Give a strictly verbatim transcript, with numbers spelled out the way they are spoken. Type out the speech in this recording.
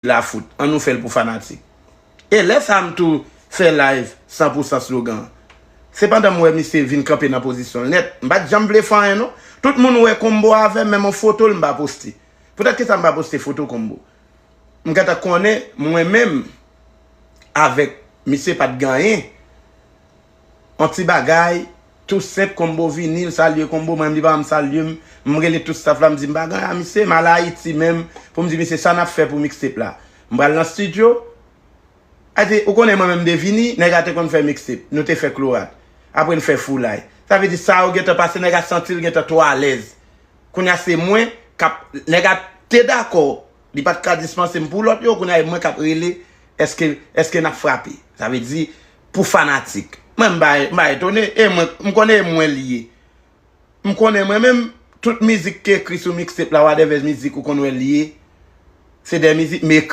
la fout. Ann nou fè l pou fanatik. E lè sa a m tou fè live san pou san slogan. Se pandan m wè misye vin kanpe nan pozisyon l nèt. M pa t janm vle fè anyen non. Tout moun wè Combo avè m, menm yon foto l m pa poste. Poutèt ki sa m pa poste foto Combo? M gentan konnen mwen menm avèk misye pa t gen anyen. Yon ti bagay tou senp, Combo vini, l salye Combo, mwen menm li pa janm salye m. M rele tout staff la, m di m pa gen anyen a misye, m al Ayiti menm pou m di misye sa n ap fè pou mixtape la. M pral nan studio. A di, ou konnen mwen menm m te vini, nèg la te konn fè mixtape, nou te fè Klorat. Apre n fè Foulay. Sa vle di sa yo gentan pase, nèg la santi l gentan twò alèz. Kounye a se mwen k ap, nèg la te dakò, li pa t ka dispanse m pou lòt yo, kounye a e mwen k ap rele, èske, èske n ap frape? Sa vle di, pou fanatik. Mwen m pa, m pa etone, e mwen, m konnen e mwen li ye. M konnen mwen menm, tout mizik ki ekri sou mixtape la, whatever mizik ou konn wè li ye, se de mizik m ekri.